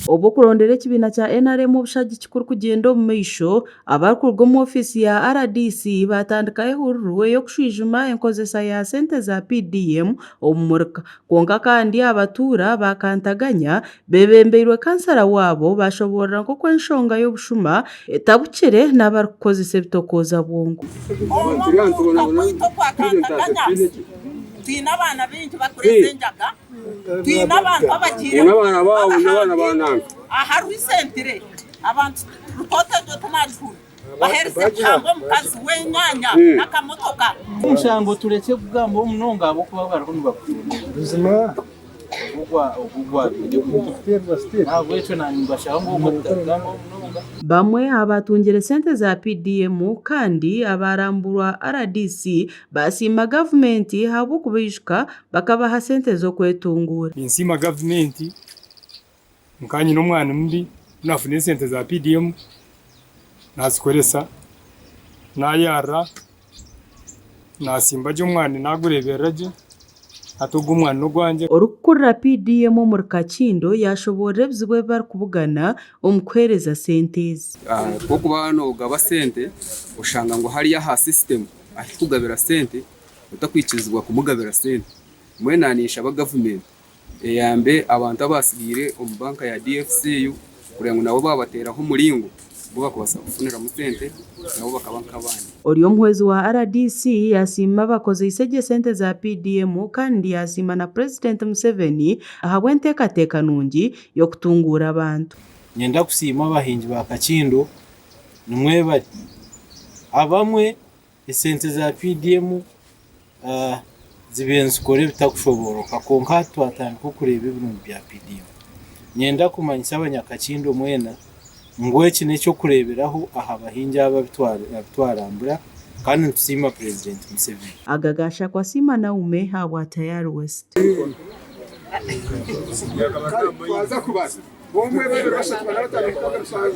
Obwo okurondera ekibiina kya NRM obushagiki kurikugyenda omu maisho, abarikuruga omu ofiisi ya rdc baatandikaho ehururu ey'okushwijuma enkozesa ya sente za PDM omu murika. Kwonka kandi abatuura ba Kantaganya beebembeirwe kansara waabo baashoboorora nk'oku enshonga y'obushuma etabukire n'abarikukozesa ebitokooza bwongo. Omu muruka gwaitu ogwa Kantaganya twine abaana baingi bakureeza enjaga. Twine abantu abagiire abahangi aha rwisentire abantu ripoota egyo tinagihurira baherize kuhamba omukazi w'enyanya n'akamotoka. Omushango turekye kugambaho munonga ahabw'okuba bariho nibagucunda ogu ogwabaire n'ahabw'ekyo naanye nimbashaba ngu ogwo tutagugambaho munonga. Bamwe aha baatungire sente za PDM kandi abaaramburwa rdc baasiima gavumenti ahabw'okubaijuka Bakabaha sente z'okwetunguura. Ninsiima gavumenti, nkaba nyine omwani mubi, ku naafuna esente za PDM naazikoresa, naayarira, naasimba gye omwani naagureeberera gye, hati ogu omwani n'ogwangye. Orikukurira PDM omuri Kakindo yaashoboorora ebizibu ebi barikubugana omu kuheereza sente ezi. Ku orikuba noogaba sente oshanga ngu hariya aha sisitemu ahu turikugabira sente otakwikirizibwa kumugabira sente. Mbwenu naaba ninshaba gavumenti eyambe abantu abatsigaire omu banka ya DFCU kureba ngu nabo baabateeraho omuringo ogu barikubaasa kufuniramu sente nabo bakaba nk'abandi. Ori omuhwezi wa rdc yasiima abakozeise gye sente za PDM kandi yasiima na Purezidenti Museveni ahabw'enteekateeka nungi y'okutunguura abantu. Niinyenda kusiima abahingi ba Kakindo nimwebare. Abamwe Esente za PDM zibaire nizikora ebitakushobooroka kwonka hati twatandika okureeba ebirungi bya PDM. Niinyenda kumanyisa abanyakakindo mwena ngu eki n'eky'okureeberaho aha bahingi aba abu twarambura kandi nitusiima Purezidenti Museveni. Aga gashakwa Siima Naume ahabwa Tayari West.